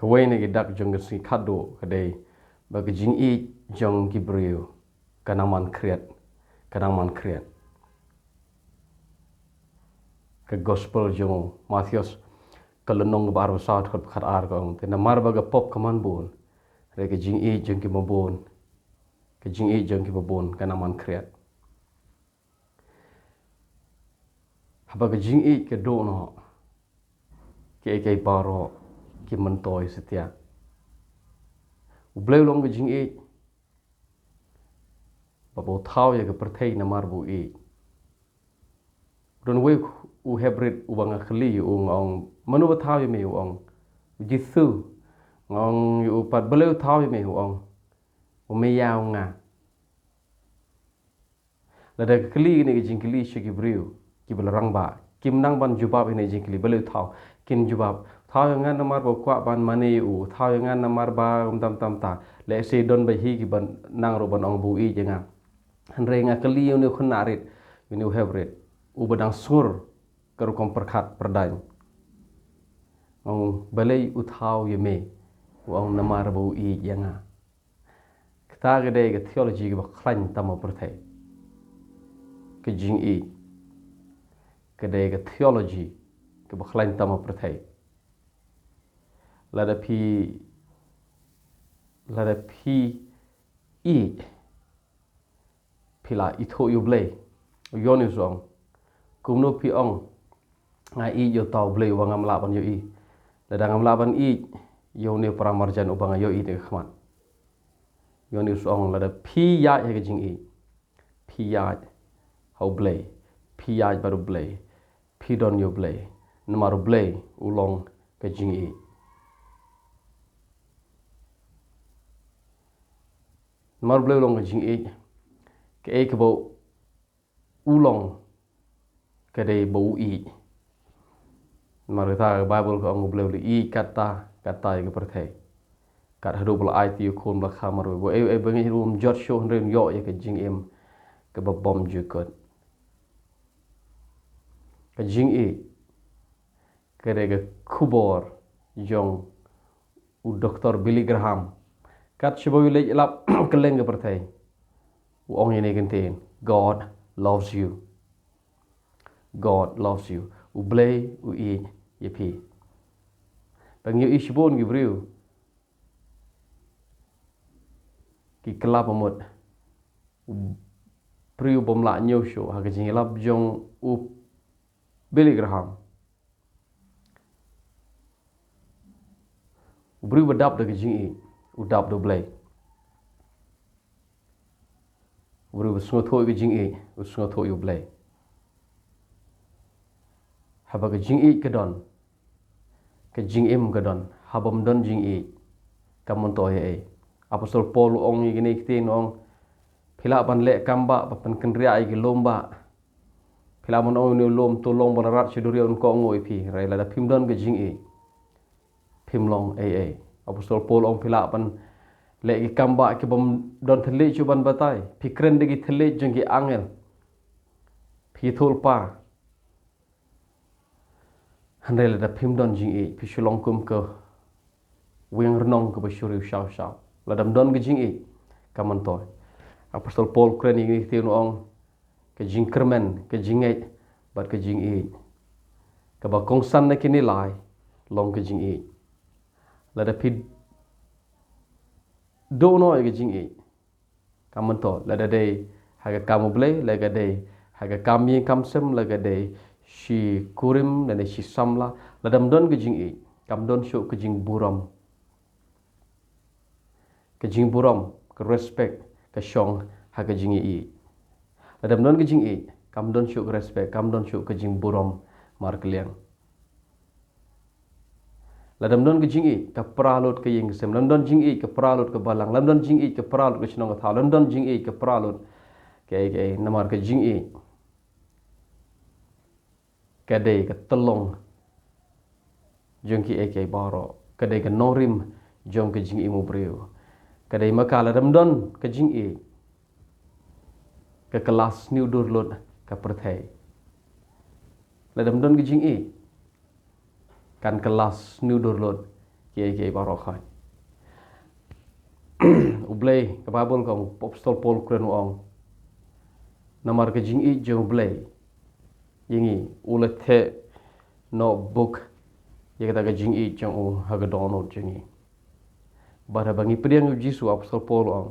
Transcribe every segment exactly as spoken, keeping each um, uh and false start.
Kawei na ki dak jong ka sngi khatduh ka dei ba ka jingïeit jong ki briew ka nang man khriat, ka nang man khriat. Ka gospel jong Mathaios ka lynnong kaba arphew saw, dkhot khatar ka ong, te namar ba ka pop ka man bun, hynrei ka jingïeit jong ki mabun, ka jingïeit jong ki mabun ka nang man khriat. Haba ka jingïeit ka duh noh, kiei kiei baroh ki myntoi satia. U Blei u long ka jingïeit. Ba u thaw ïa ka pyrthei namar ba u ïeit. Don uwei u hep rit uba nga kylli ïa u, nga ong, mano ba thaw ïa me? U ong, U Jisu. Nga ong ïa u pat, balei u thaw ïa me? U ong, U me ïa u nga. Lada ka kylli kane ka jingkylli sha ki briew kiba la rangbah, kim nang ban jubab ïa kane ka jingkylli, balei u thaw? Kin jubab, thaw ïa nga namar ba u kwah ban mane ïa u, thaw ïa nga namar ba kumta kumta kumta. Lehse don ba hi kiba nang ruh ban ong ba u ïeit ïa nga. Hynrei nga kylli ïa une u khynnah rit, ïa une u hep rit, uba dang sngur ka rukom pyrkhat pyrdaiñ. Ong, balei u thaw ïa me? U ong, namar ba u ïeit ïa nga. Kata ka dei ka theology kaba khlaiñ tam ha pyrthei. Ka jingïeit ka dei ka theology kaba khlaiñ tam ha pyrthei. Lada phi, lada phi ïeit, phi la ithuh ïa u Blei. U Ïoannis u ong, kumno phi ong, nga ïeit ïa uta u Blei uba ngam lah ban ïohi, lada ngam lah ban ïeit ïa une u para marjan uba nga ïohi da ka khmat? U Ïoannis u ong, lada phi ïaid ha ka jingïeit, phi ïaid ha u Blei, phi ïaid bad u Blei, phi don ïa u Blei, namar u Blei u long ka jingïeit. Namar u Blei u long ka jingïeit, kaei kaba u long ka dei ba u ïeit. Namar kata ka Baibl ka ong, u Blei u la ïeit katta katta ïa ka pyrthei, kat haduh ba la ai ïa u Khun ba la kha marwei, ba ei ei ba ngeit ruh um jot shuh, hynrei un ïoh ïa ka jingim kaba bymjukut. Ka jingïeit ka dei ka khubor jong u Doktor Billy Graham. Kat shaba u leit ïalap kylleng ka pyrthei, u ong ïa kane ka ktien, God loves you. God loves you. U Blei u ïeit ïa phi. Ba ngi ïohi shibun ki briew ki kylla ba mut, u briew bym lah ñiew shuh, ha ka jingïalap jong u Billy Graham, u briew ba dap da ka jingïeit u dap da u Blei. U briew ba sngewthuh ïa ka jingïeit u sngewthuh ïa u Blei. Haba ka jingïeit ka don, ka jingim ka don. Haba ym don jingïeit, ka myntoi ei ei. Apostol Paul u ong ïa kine ki ktien, u ong, phi lah ban leh kam bah, ban pynkynriah ïa ki lum bah. Phi lah ban ong ïa une u lum, to long ba la rat sha duriaw, un kohnguh ïa phi. Hynrei lada phim don ka jingïeit, phim long ei ei. Apostol Paul u ong, phi lah ban leh ki kam bah ki bym don thylliej shuh ban batai. Phi kren da ki thylliej jong ki angel. Phi thulpa. Hynrei lada phim don jingïeit, phi shu long kum ka wing rnong kaba shu riewshaw shaw. Lada ym don ka jingïeit, ka myntoi. Apostol Paul u kren ïa kine ki ktien, u ong, ka jingkyrmen, ka jingngeit bad ka jingïeit. Kaba kongsan na kine lai long ka jingïeit. Lada phi duh noh ïa ka jingïeit, ka myntoi, lada dei ha ka kam u Blei, lada dei ha ka kam ïing kam sem, lada dei shi kurim, lada dei shi samla, lada ym don ka jingïeit, kam don shuh ka jingburom. Ka jingburom, ka respect, ka shong ha ka jingïeit. Lada ym don ka jingïeit, kam don shuh ka respect, kam don shuh ka jingburom markylliang. Lada ym don ka jingïeit, ka pra lut ka ïing ka sem. Lada ym don jingïeit, ka pra lut ka balang. Lada ym don jingïeit, ka pra lut ka shnong ka thaw. Lada ym don jingïeit, ka pra lut kaei kaei. Namar ka jingïeit ka dei ka tyllong jong kiei kiei baroh. Ka dei ka nongrim jong ka jingim u briew. Ka dei ma ka, lada ym don ka jingïeit, ka kylla sniew dur lut ka pyrthei. Lada ym don ka jingïeit, kan kylla sniew dur lut Ïa ki baroh khoit. U Blei, ka Baibl ka ong, Apostol Paul u kren u ong, namar ka jingïeit jong U Blei ïa ngi, u la theh noh buk ïa kata ka jingïeit jong u ha ka dohnud jong ngi. Bad haba ngi pdiang ïa u Jisu, Apostol Paul u ong,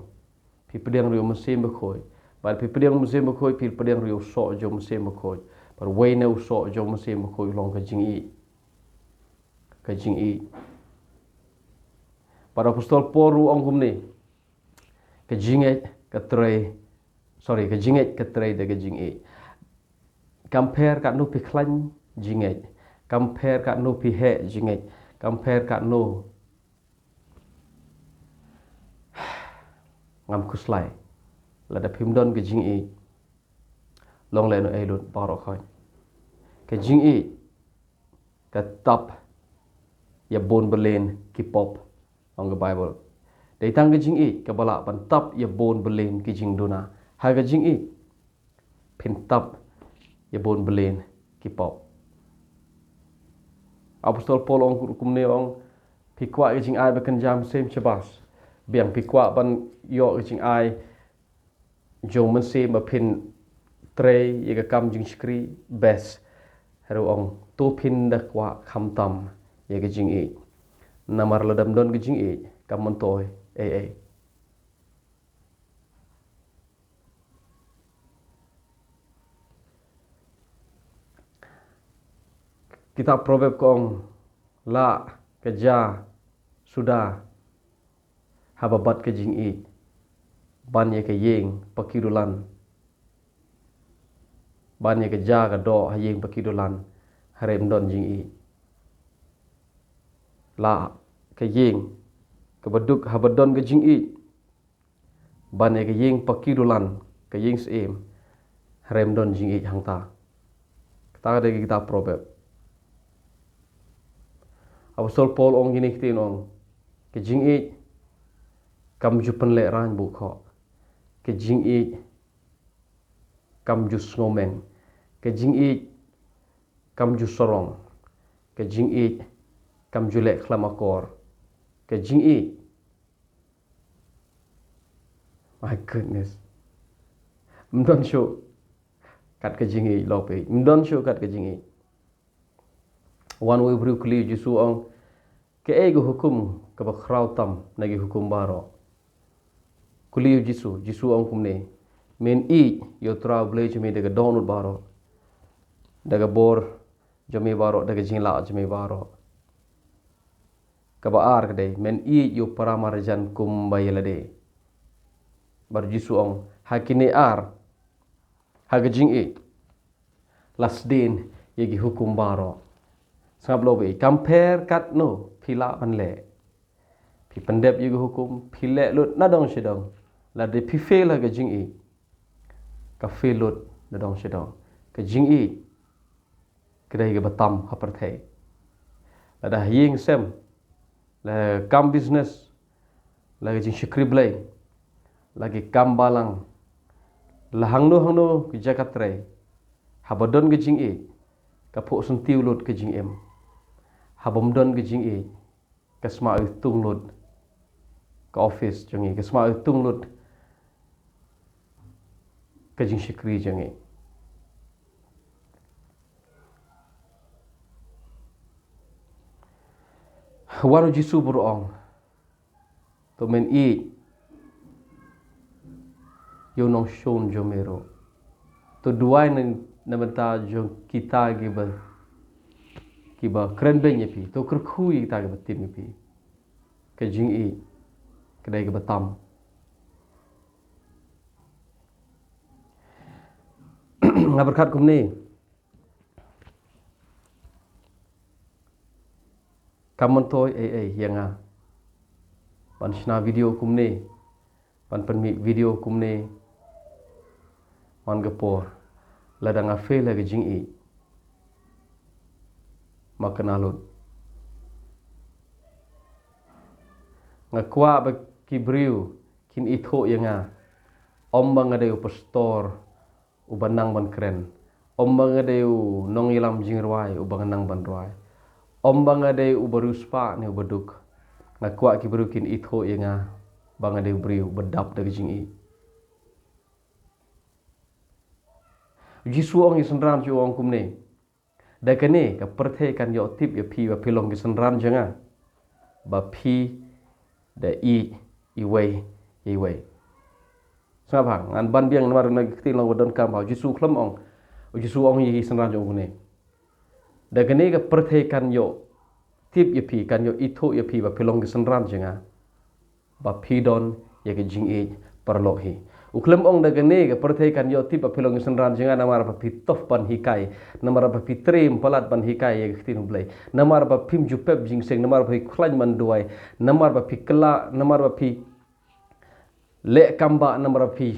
phi pdiang ruh ïa u Mynsiem Bakhuid. Bad phi pdiang u Mynsiem Bakhuid, phi pdiang ruh ïa u soh jong u Mynsiem Bakhuid. Bad uwei na u soh jong u Mynsiem Bakhuid u long ka jingïeit. Ka jingïeit. Bad Apostol Paul ruh u ong kumne, ka jingngeit ka trei, sorry, ka jingngeit ka trei da ka jingïeit. Kam pher katno phi khlaiñ, jingngeit. Kam pher katno phi heh, jingngeit. Kam pher katno ngam khuslai, lada phim don ka jingïeit, long lehnohei lut baroh khoit. Ka jingïeit ka tap ïa bun byllion ki pop, ong ka Baibl. Dei tang ka jingïeit kaba lah ban tap ïa bun byllion ki jingduna. Ha ka jingïeit phin tap ïa bun byllion ki pop. Apostol Paul ong kumne, ong, phi kwah ka jingai ba kynja mynsiem, shabas. Biang, phi kwah ban ïoh ka jingai jong u Mynsiem ba phin trei ïa ka kam jingshakri, best. Hynrei ong, to phin da kwah khamtam ïa ka jingïeit. Namar lada ym don ka jingïeit, kam myntoi ei ei. Kitab Proverb ka ong, lah ka ja suda haba bat ka jingïeit ban ïa ka ïing pakidulan. Ban ïa ka ja ka doh ha ïing pakidulan, hynrei ym don jingïeit. Lah ka ïing kaba duk haba don ka jingïeit ban ïa ka ïing pakidulan, ka ïing syiem, hynrei ym don jingïeit hangta. Kata ka dei ka kitab Proverb. Apostol Paul ong kine ki ktien, ong, ka jingïeit kam ju pynlehraiñ bukhoh. Ka jingïeit kam ju sngewmeng. Ka jingïeit kam ju sarong. Ka jingïeit kam ju leh khlem akor. Ka jingïeit, my goodness, ym don shuh kat ka jingïeit, lok phi. Ym don shuh kat ka jingïeit. Wan uwei u briew kylli ïa u Jisu, ong, kaei ka hukum kaba khraw tam na ki hukum baroh? Kylli ïa u Jisu, Jisu ong kumne, men ïeit ïa u Trai U Blei jong me da ka dohnud baroh, da ka bor jong me baroh, da ka jinglah jong me baroh. Kaba ar ka dei, men ïeit ïa u para marjan kumba ïa lade. Bad u Jisu ong, ha kine ar, ha ka jingïeit la sdien ïa ki hukum baroh. Sngap lok bha, kam pher katno phi lah ban leh, phi pyndep ïa ki hukum, phi leh lut nadong shadong, lada phi fail ha ka jingïeit, ka fail lut nadong shadong. Ka jingïeit ka dei kaba tam ha pyrthei. Lada ha ïing sem, la kam business, la ka jingshakri Blei, la ki kam balang, la hangno hangno ki jaka trei, haba don ka jingïeit, ka phuh syntiew lut ka jingim. Haba ym don ka jingïeit, ka sma u tung lut ka office jong ngi, ka sma u tung lut ka jingshakri jong ngi. Wan u Jisu bad u ong, to men ïeit ïa u nongshun jong me ruh. To duwai na, na bynta jong kita kiba, kiba kren beiñ ïa phi. To kyrkhu ïa kita kiba tim ïa phi. Ka jingïeit ka dei kaba tam. Nga pyrkhat kumne, kam myntoi ei ei ïa nga ban shna video kumne, ban pynmih video kumne man ka por, lada nga fail ha ka jingïeit, ma kane lut. Nga kwah ba ki briew kin ithuh ïa nga, ym ba nga dei u pastor uba nang ban kren, ym ba nga dei u nongïalam jingrwai uba nang ban rwai, ym ba nga dei uba riewspah ne uba duk, Nga kwah ki briew kin ithuh ïa nga ba nga dei u briew ba dap da ka jingïeit. U Jisu u ong ïa ki synran jong u, u ong kumne: Da kane ka pyrthei kan ïoh tip ïa phi ba phi long ki synran jong nga, ba phi da ïeit iwei ïa iwei. Sngap bha, ngan ban biang namar kane ka ktien long ba donkam bha. U Jisu u khlem ong, u Jisu u ong ïa ki synran jong u kumne: Da kane ka pyrthei kan ïoh tip ïa phi, kan ïoh ithuh ïa phi ba phi long ki synran jong nga, ba phi don ïa ka jingïeit paralok hi. U khlem ong da kane ka pyrthei kan ïoh tip ba phi long ki synran jong nga namar ba phi tough ban hikai, namar ba phi triem palat ban hikai ïa ka ktien U Blei, namar ba phim ju pep jingïaseng, namar ba phi khlaiñ ban duwai, namar ba phi kylla, namar ba phi leh kam bah, namar ba phi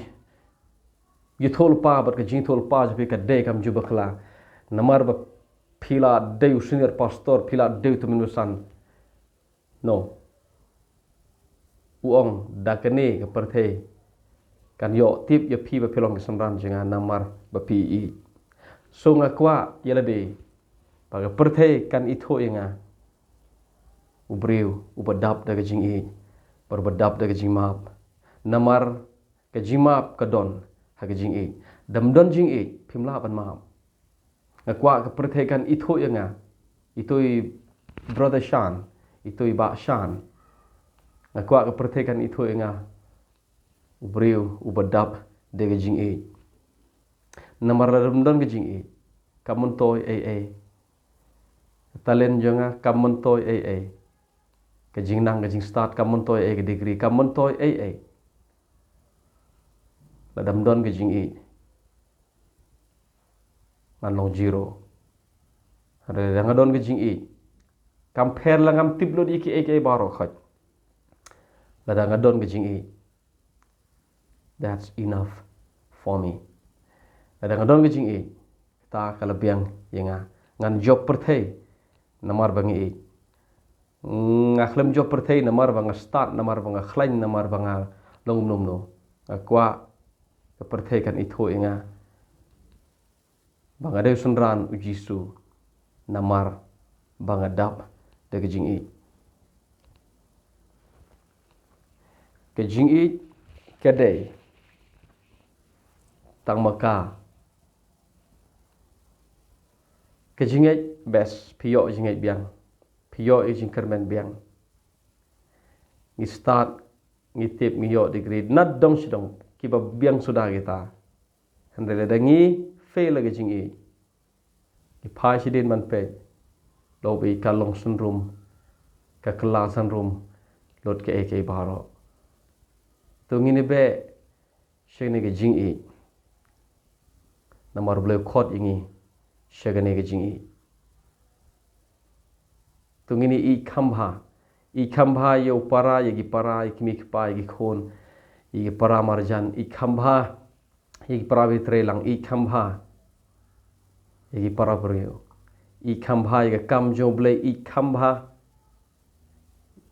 ju thoh lypa bad ka jingthoh lypa jong phi ka dei kam ju bakla, namar ba phi la dei u senior pastor, phi la dei u tymmen basan. No. U ong da kane ka pyrthei kan ïoh tip ïa phi ba phi long ki synran jong nga namar ba phi ïeit. So nga kwah ïa lade ba ka pyrthei kan ithuh ïa nga u briew uba dap da ka jingïeit, uba dap da ka jingmap. Namar ka jingmap ka don ha ka jingïeit. Dam don jingïeit phim lah ban map. Nga kwah ka pyrthei kan ithuh ïa nga, ithuh i brother Shan, ithuh i bah Shan. Nga kwah ka pyrthei kan ithuh ïa nga u briew uba dap da ka jingïeit. Namar lada ym don ka jingïeit, kam myntoi ei ei. Ka talent jong nga kam myntoi ei ei. Ka jingnang ka jingstad kam myntoi ei ei, ka degree kam myntoi ei ei. Lada ym don ka jingïeit, ngan long zero. Lada nga don ka jingïeit, kam pher la ngam tip lut ïa kiei kiei baroh khoit. Lada nga don ka jingïeit, that's enough for me. Lada nga don ka jingïeit, kata ka la biang ïa nga. Ngan jop pyrthei namar ba nga ïeit. Nga khlem jop pyrthei namar ba nga stad, namar ba nga khlaiñ, namar ba nga long kumno kumno. Nga kwah ka pyrthei kan ithuh ïa nga ba nga dei u synran u Jisu namar ba nga dap da ka jingïeit. Ka jingïeit ka dei tang ma ka. Ka jingngeit, best, phi ïoh jingngeit biang, phi ïoh ïa jingkyrmen biang. Ngi stad, ngi tip, ngi ïoh degree, na dong shi dong kiba biang suda kita. Hynrei lada ngi fail ha ka jingïeit, ngi phai shadien ban peit, lada ka long synrum, ka kylla synrum lut kaei kaei baroh. To ngin ïa beh sha kane ka jingïeit. Namar U Blei u khot ïa ngi sha kane ka jingïeit. To ngin ïeit kham bha. Ïeit kham bha ïa u para, ïa ki para, ïa ki kmie ki kpa, ïa ki khun, ïa ki para marjan. Ïeit kham bha ïa ki para ba trei lang. Ïeit kham bha ïa ki para briew. Ïeit kham bha ïa ka kam jong U Blei. Ïeit kham bha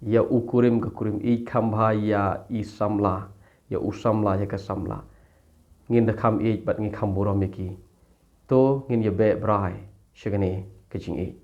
ïa u kurim ka kurim. Ïeit kham bha ïa i samla, ïa u samla ïa ka samla. Ngin da kham ïeit bad ngin kham burom ïa ki. To ngin ïa beh brai sha kane ka jingïeit.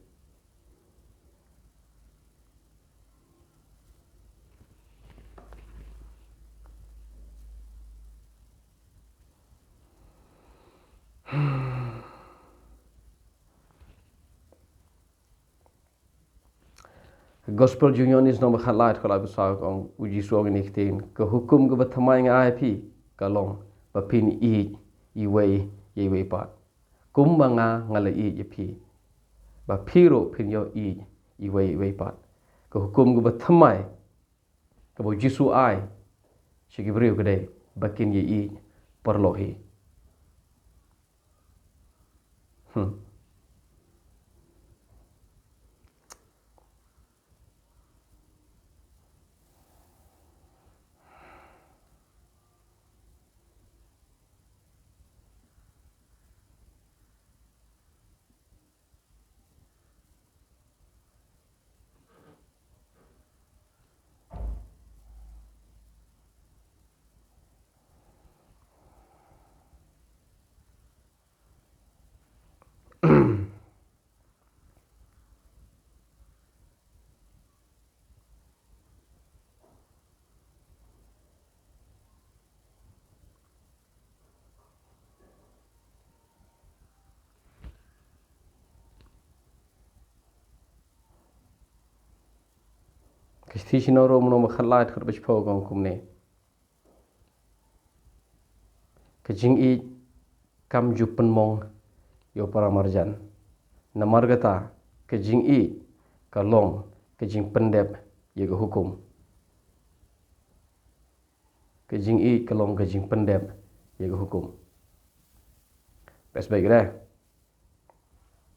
Gospel jong u Ïoannis lynnong ba khatlai, dkhot laiphew saw, ka ong, u Jisu u ong ïa kine ki ktien: Ka hukum kaba thymmai nga ai ïa phi ka long ba phin ïeit iwei ïa iwei pat, kumba nga, nga la ïeit ïa phi, ba phi ruh phin ïoh ïeit iwei ïa iwei pat. Ka hukum kaba thymmai kaba u Jisu u ai sha ki briew ka dei ba kin ïa ïeit paralok hi. Hmm. Shithi Shna Rom lynnong ba khatlai dkhot ba shiphew ka ong kumne: Ka jingïeit kam ju pynmong ïa u para marjan. Namar kata, ka jingïeit ka long ka jingpyndep ïa ka hukum. Ka jingïeit ka long ka jingpyndep ïa ka hukum. Best baik re.